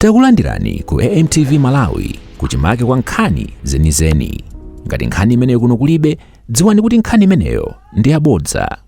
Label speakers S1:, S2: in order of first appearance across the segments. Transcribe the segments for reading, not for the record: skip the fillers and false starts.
S1: Takulandirani ku AMTV Malawi, kuchimake kwa nkhani zenizeni. Ngati nkhani imeneyo kuno kulibe, dziwani kuti nkhani imeneyo ndi yabodza.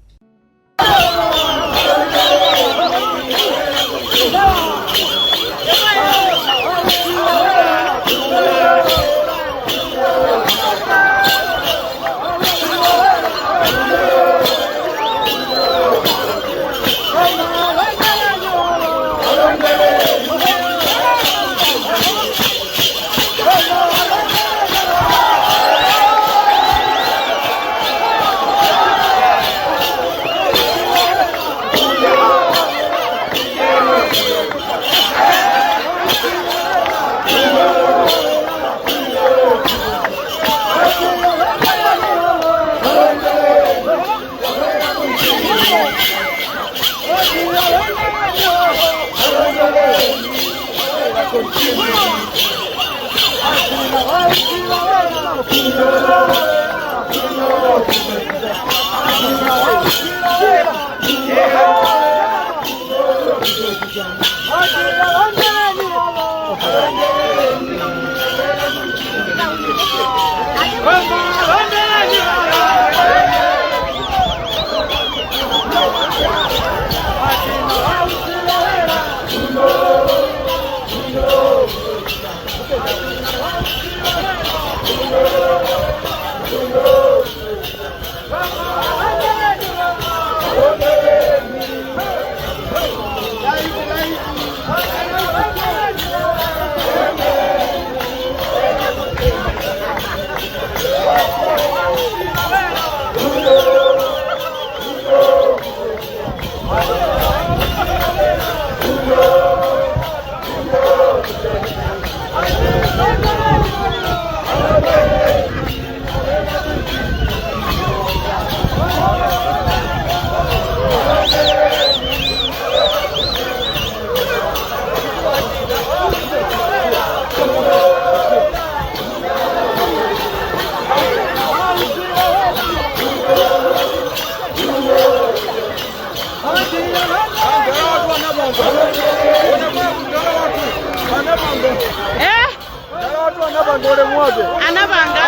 S2: Eh? Anapanga.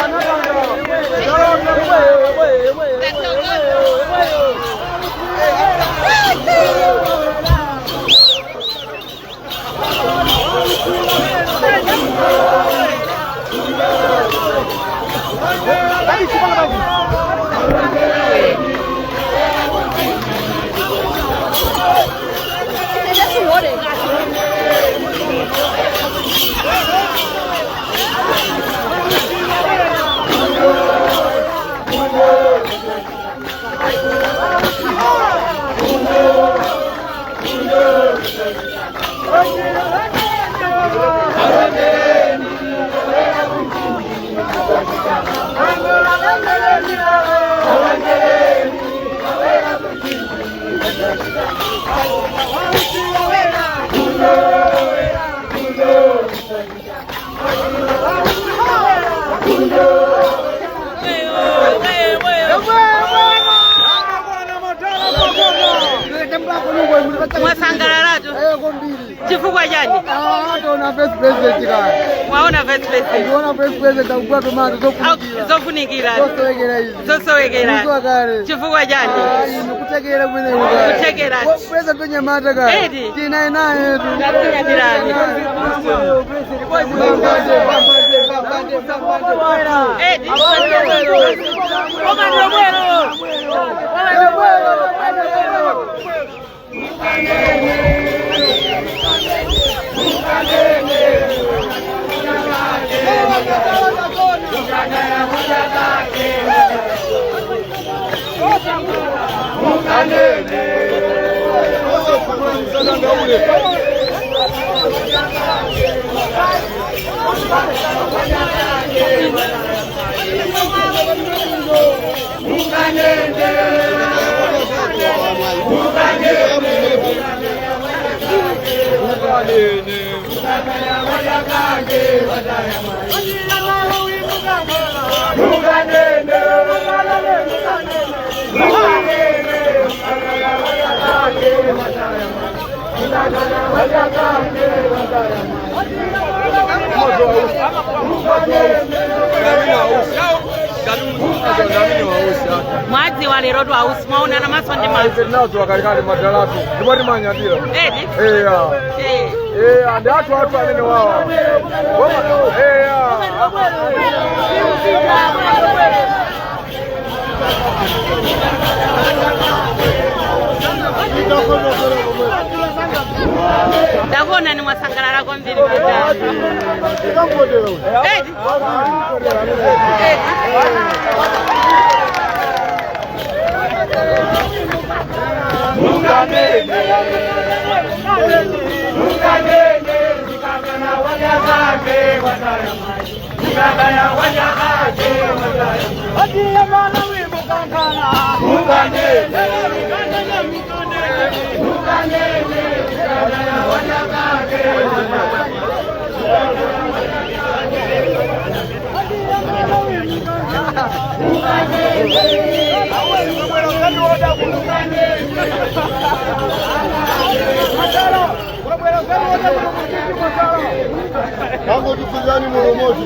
S2: Mwasangalalatu chifukwa chani?
S3: Ataona vice president kaya.
S2: Mwaona vice president?
S3: Ndiona vice president akugula tomato zofunikira.
S2: Zofunikira.
S3: Zosowekera izi.
S2: Zosowekera.
S3: Kuzuwa kale.
S2: Chifukwa chani?
S3: Ah, inu kutekera kumene kale.
S2: Kutekera.
S3: President onyamata kale.
S2: Edi.
S3: Tinaye naye tu.
S2: Ndakunyadirani. Edi. Mwadziwa lero twausi mwaonana maso ndi maso.
S3: Nazo wakalikali madalatu ndipo timanyadira.
S2: Edi.
S3: Eya.
S2: Eh.
S3: Eya, ndi athu amene wawa. Eya.
S2: Ndakuona ni mwasangalala kwambiri madala. Edi. Edi.
S3: Kangotifunzani mulomozi.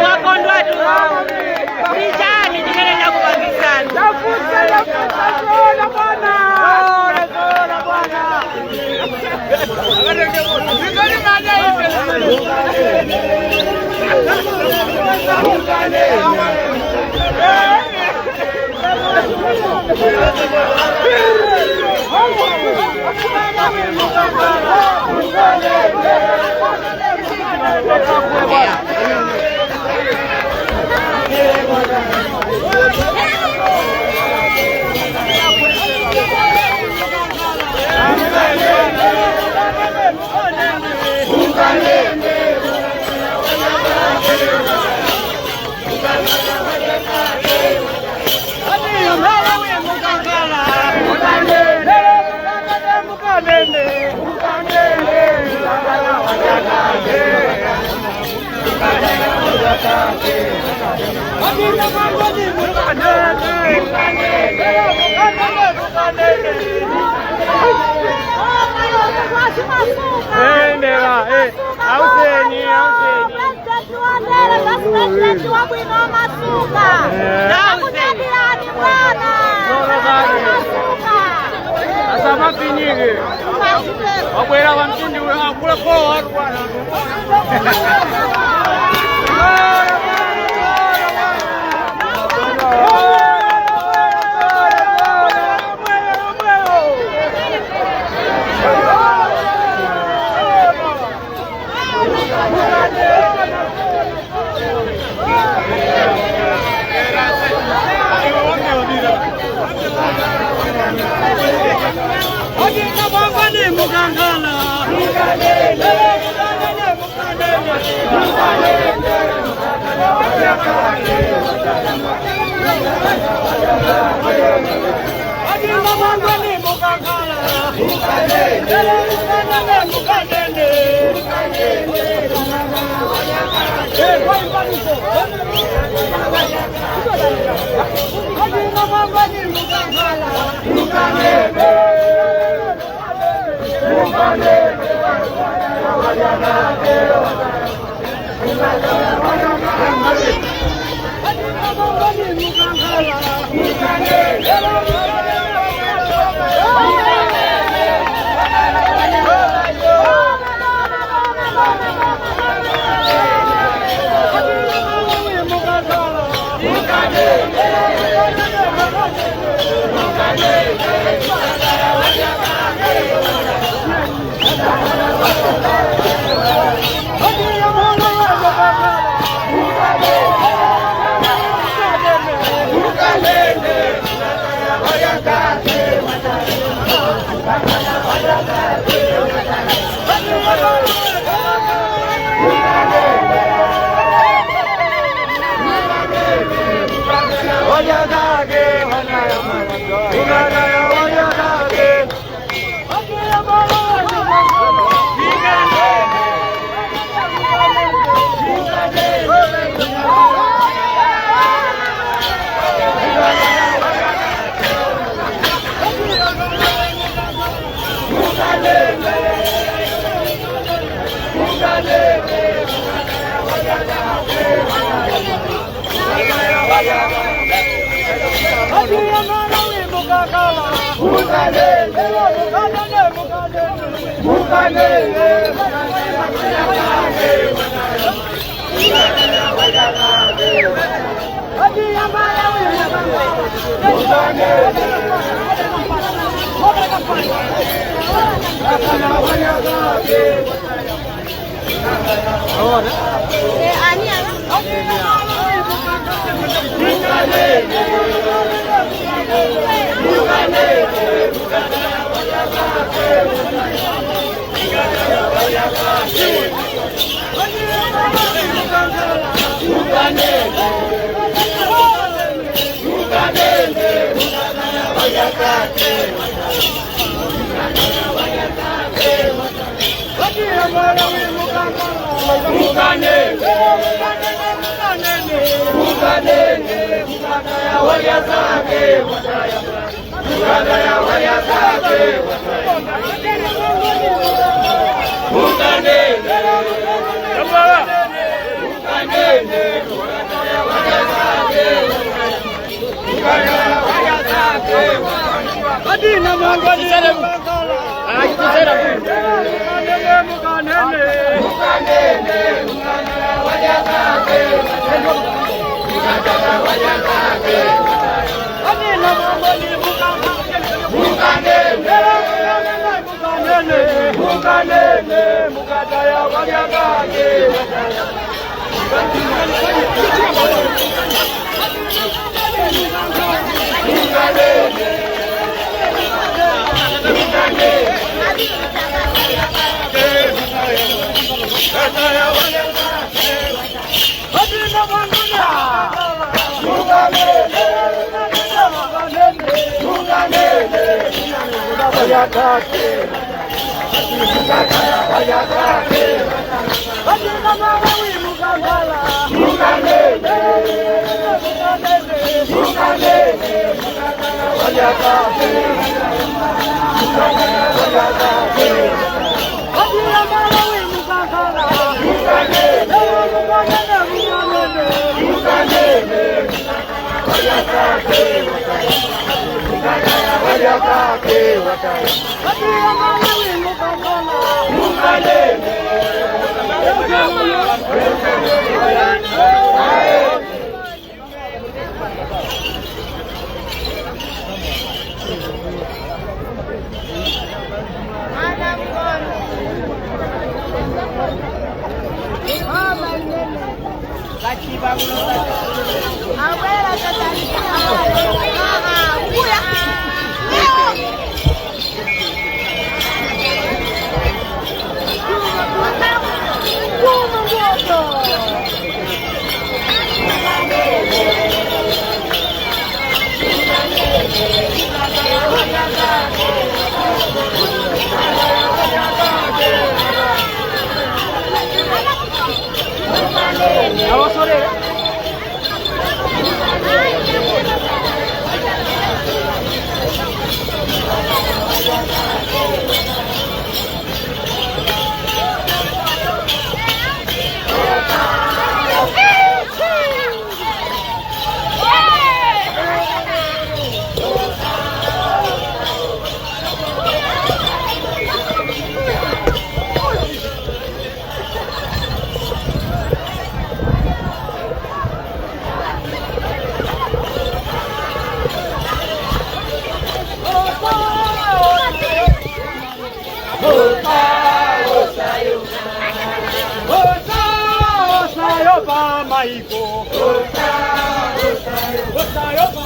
S2: Mwakondwatu. Ndichani chimene chakupangisani.
S4: Asamafinyike wabwera wamtindi akula kowa watu bwana. Osayopa maiko. Osayopa.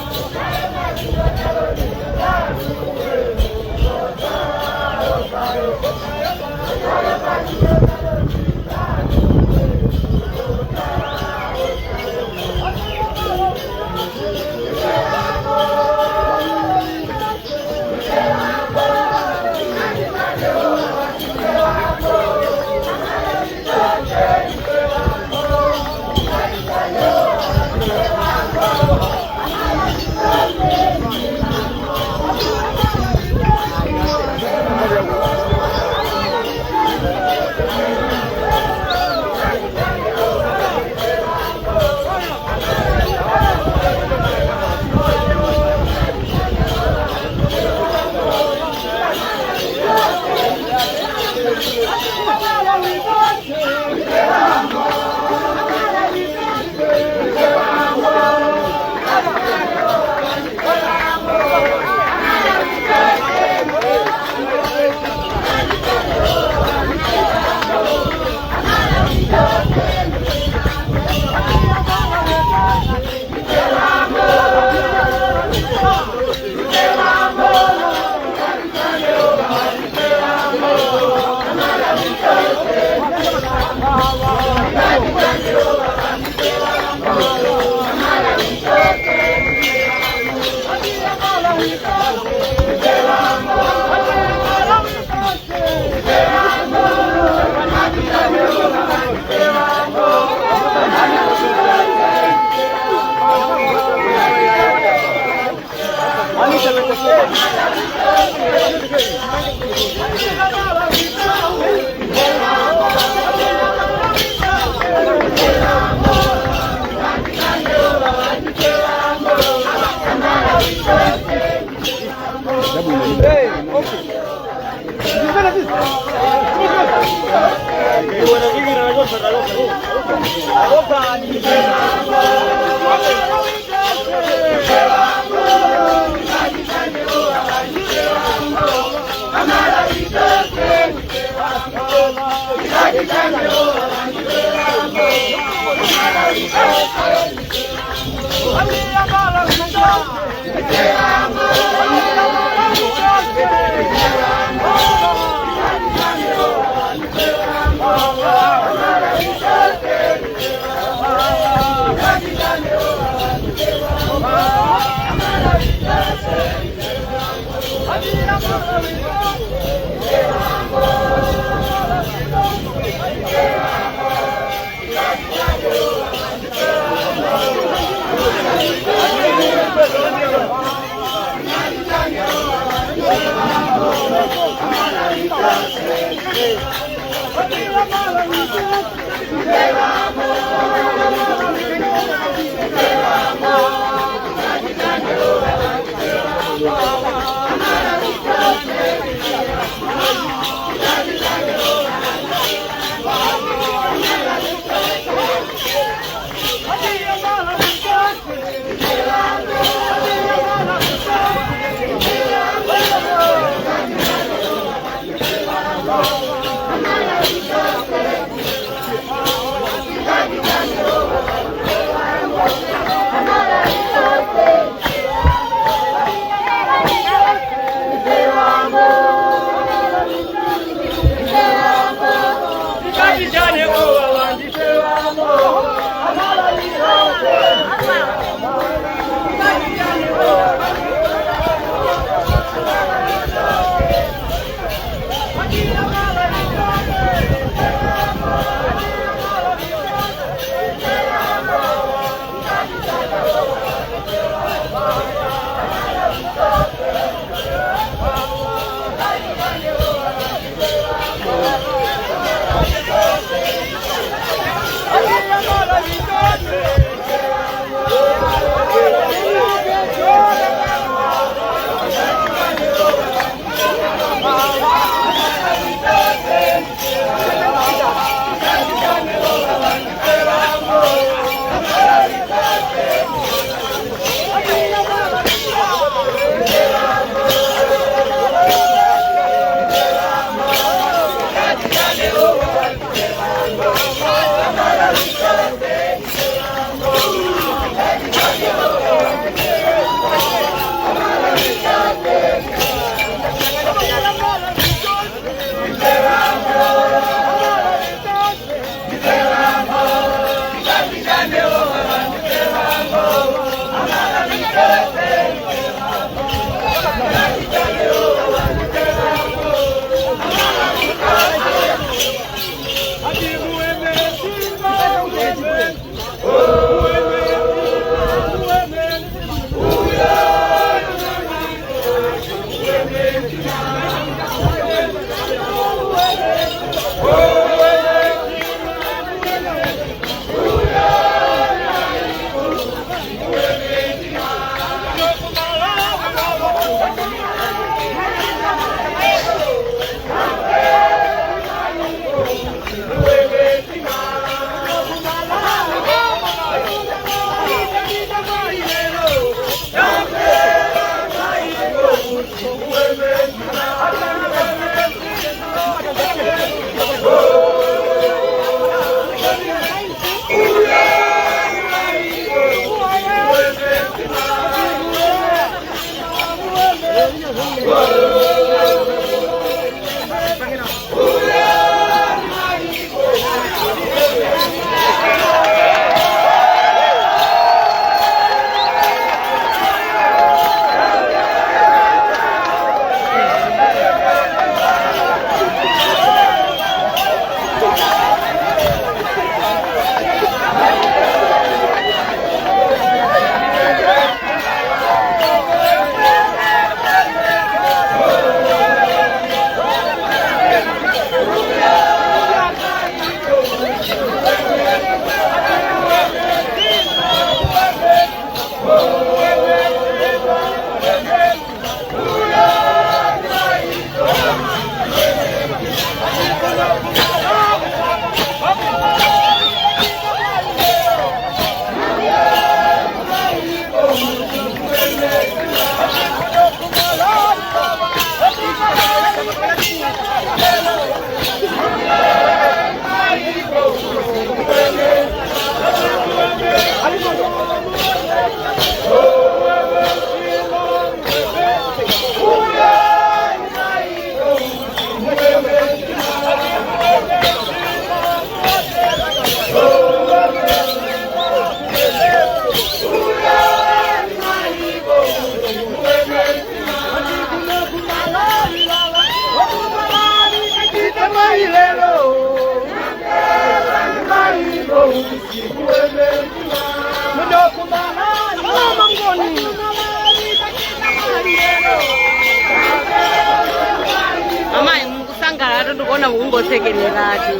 S2: Amayi, mukusangalala, ndikuona mukungosekereratu.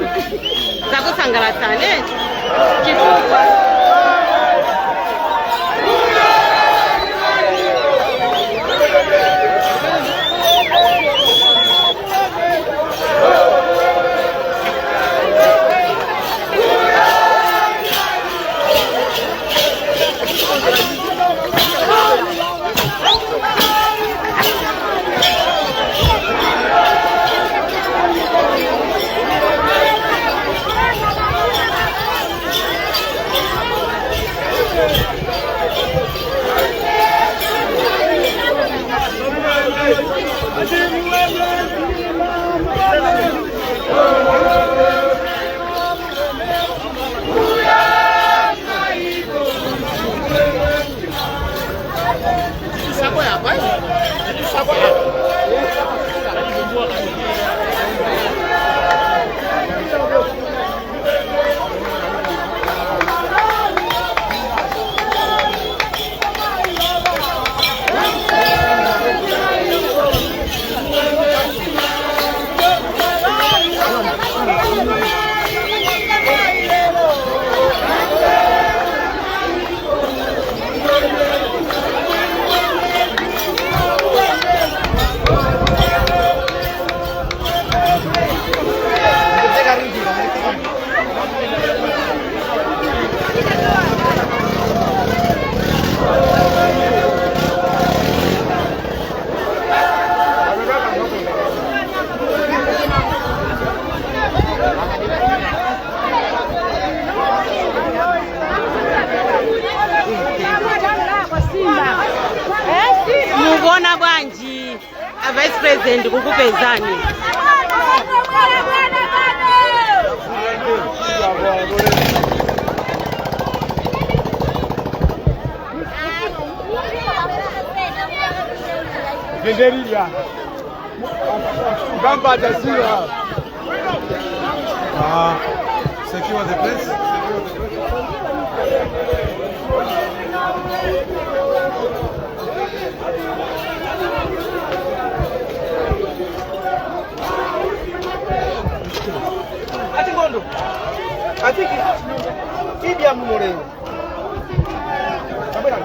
S2: Zakusangalatsani chifukwa? Mukuona bwanji a Vice President kukupezani?
S3: Genderia. Gamba Jasira.
S5: Ah, secure the place. Secure the place.
S3: Ati ngondo. Ati ibya mumore. Kabera.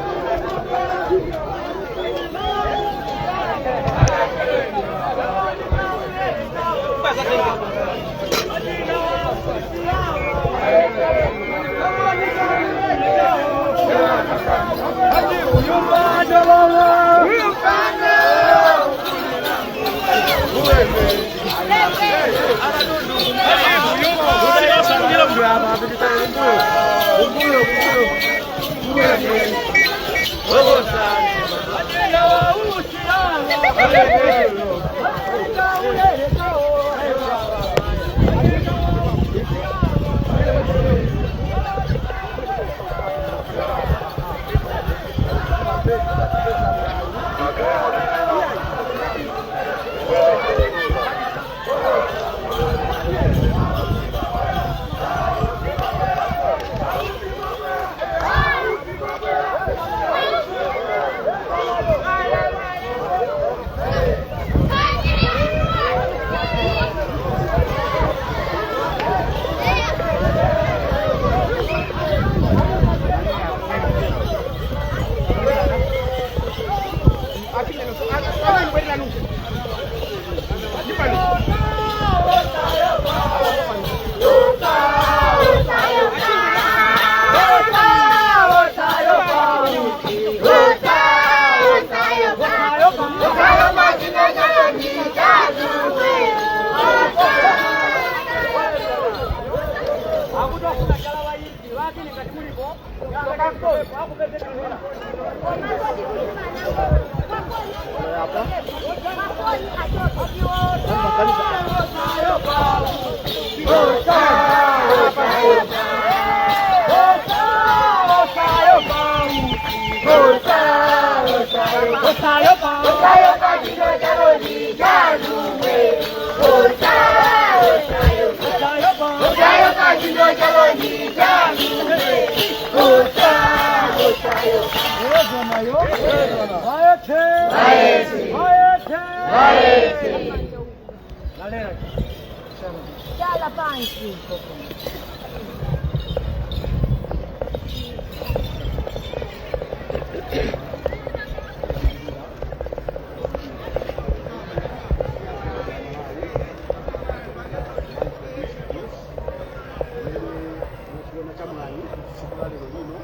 S4: Chamwayi tsiku la lero lino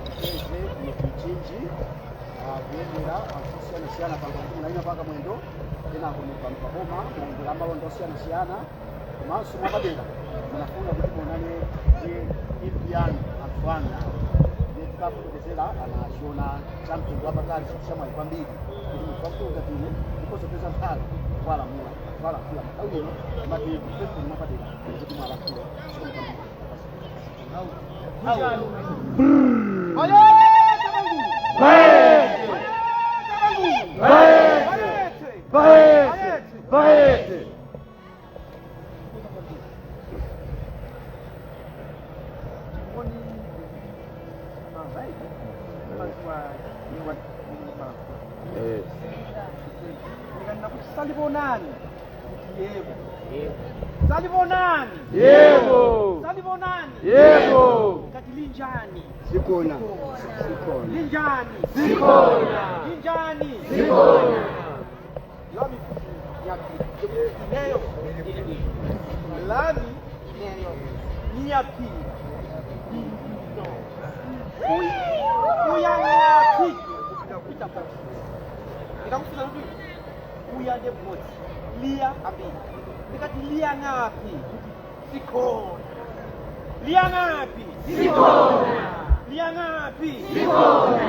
S4: mteze kuno kumchinji kuyendera anthu osiyanasiyana pangakuti paka mwendo kenako pano paboma mayendera amalonda osiyanasiyana komanso mwapadera munafuna kuti muonane ndi impi yanu anthu anu ndiye tikafotokozera anachiona cha mtundu wapatali chinthu chamwayi kwambiri kuti munthu wamkulu ngati ine ndikozopeza nthawi kuwalamula kuwalankhula nthawi ino mati kupempheni mwapadera kuti mwalankhule. Zikomo kwambiri.
S3: Salibonani. Yebo. Salibonani.
S5: Yebo.
S3: Salibonani.
S5: Yebo.
S3: Kati linjani?
S4: Sikhona, sikhona.
S3: Linjani?
S5: Sikhona.
S3: Linjani?
S5: Sikhona.
S3: Lami futhi ngiyaphila. Leyo. Lami ngiyaphila. Uyangaphi? Ndikakufuza kuti uya ndebhoti liya ambili ndikati liya ngaphi sikhona liya ngaphi
S5: Sikhona.
S3: liya ngaphi
S5: Sikhona.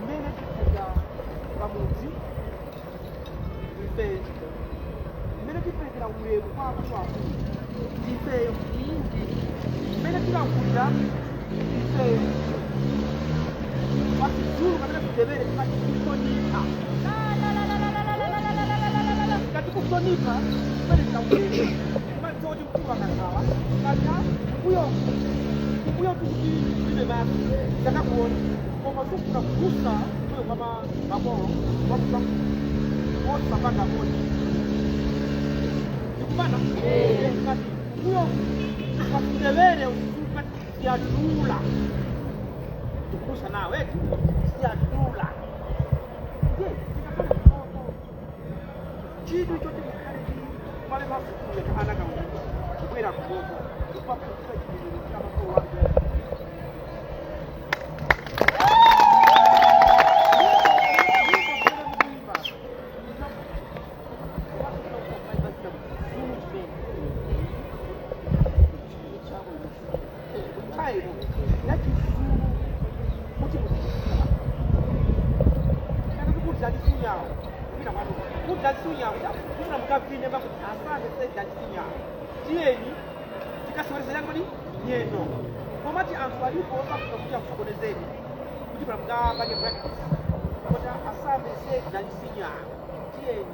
S3: Mmene tikhalira pamudzi ifeyo, mmene tiperekera ulemu kwa akuluakulu ifeyo, mmene tilankhulira ifeyo pasizulu kapena kutevere tikati kuhlonipha, tikati kuhlonipha kuperekera ulemu kumadziwa kuti mkulu akakhala kata mbuyo mbuyo tikuti libe basi takakuona koma sufuna kugusa mbuyo kwa makolo osapanga kodi ndikupana kati mbuyo pasitevere usukati siyadula tikugusa nawe siyadula ndiye tikakhala mtoko chidwi choti mukhale pale masukulu ana kaunga kubwera kuboko kupakusa chidwi cha makolo wake. Tiyeni tikasokonezera kodi nyendo komati anthu alipo osafuna kuti akusokonezeni kuti pamukapanye practice kuti asambe sedalisinya tiyeni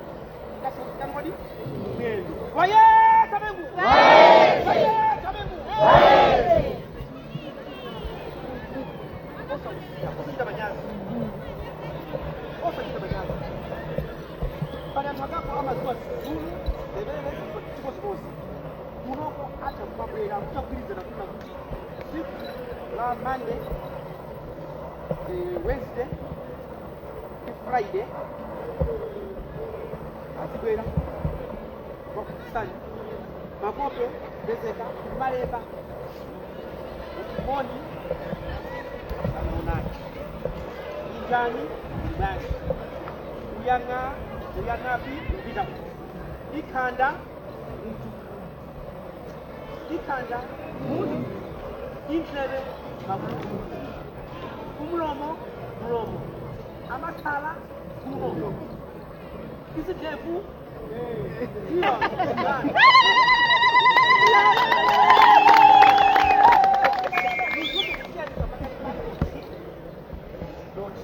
S3: tikasokonezera kodi nyendo waye tamengu waye tamengu osachita manyazi osachita manyazi pali anthu akapo amaziwa zulu lemene chikodzikozi kunoko acha kumabwera kutagwirizana kuna kuti tsiku la Monday, Wednesday ndi Friday azibwera kwakutisani makope bezeka malemba moni amonani injani ulibani uyang'a uyang'api upita ikhanda mtu ikhanda mutu indlebe makutu umlomo mlomo amakhala kuno isidlevu iyo. Dot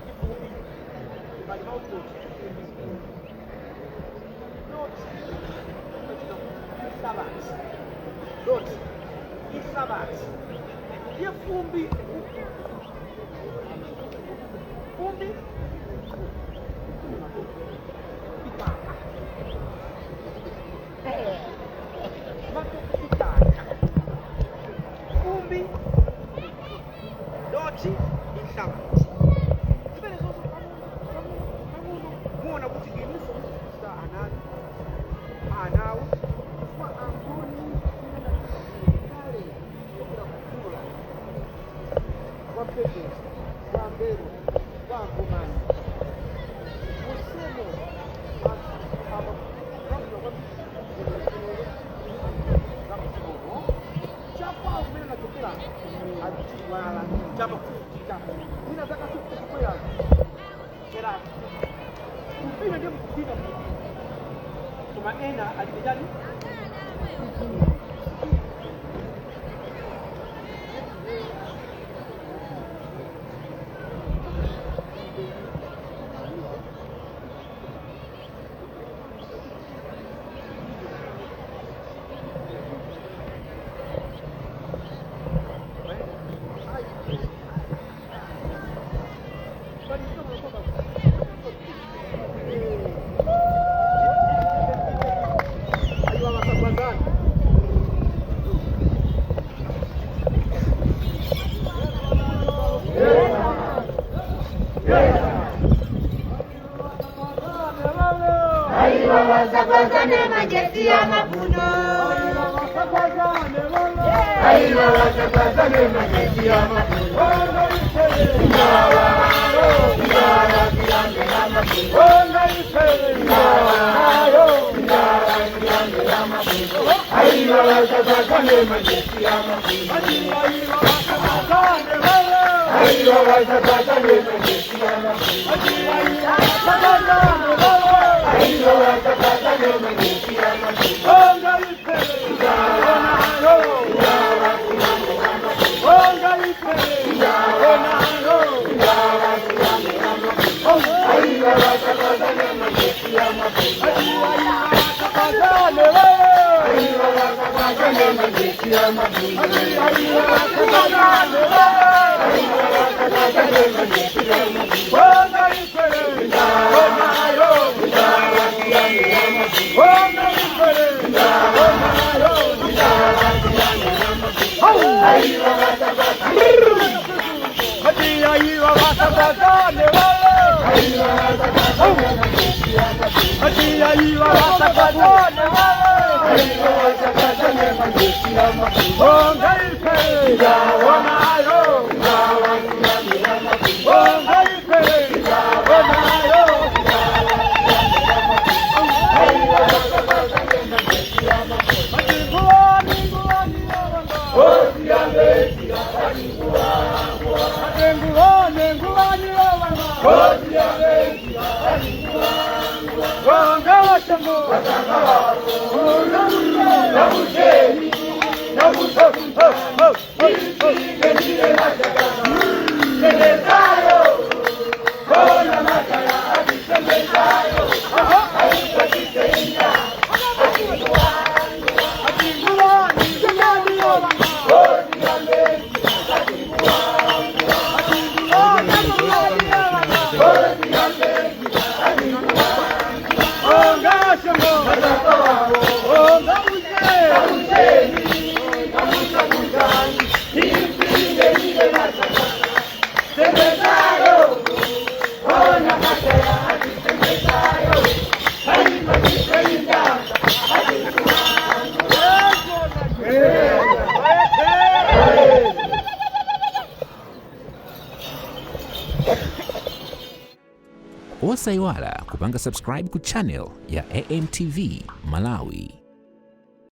S3: ifumbi bali mauti dot. Inhlabathi, doti, inhlabathi, ndiye fumbi, fumbi, itaka, itaka, fumbi, doti, inhlabathi. Zimene zonso pang'ono pang'ono pang'ono, muona kuti inunso mukuphunzitsa ananu, anawo, chifukwa angoni kale kuchokera kukula kwa Mpembezi, kwa Mberwa, kwa Ngomani musemo, anthu amakulamula kwambiri zakudzikomo chakwawo kumene anachokera akuchiwala chamakufutika mwina zaka 50 zikwerazo cheratu kupina, ndiye mukupina mukupina, koma ena alibe chani.
S6: Aiwa majesi ya mapuno. Aiwa wasakazane majesi ya mapuno. Ingawa, ingawa kilambe ya mapuno. Ingawa, ingawa kilambe ya mapuno. Aiwa wasakazane majesi ya mapuno. Aiwa wasakazane majesi ya mapuno. Aiwa wasakazane majesi ya mapuno. Ingawa, kilambe ya mapuno. Ingawa, kilambe ya mapuno. Aiwa wasakazane majesi ya mapuno. Aiwa wasakazane majesi ya mapuno. Aiwa wasakazane majesi ya mapuno. Ingawa, ingawa kilambe ya mapuno. Ingawa, ingawa kilambe ya mapuno. Aiwa wasakazane. Aiwa wasakazane majesi ya mapuno. Aiwa wasakazane majesi ya mapuno. Ingawa, ingawa kilambe ya mapuno. Ingawa, ingawa kilambe ya mapuno. Aiwa wasakazane majesi ya mapuno.
S1: Osayiwala kupanga subscribe ku channel ya AMTV Malawi.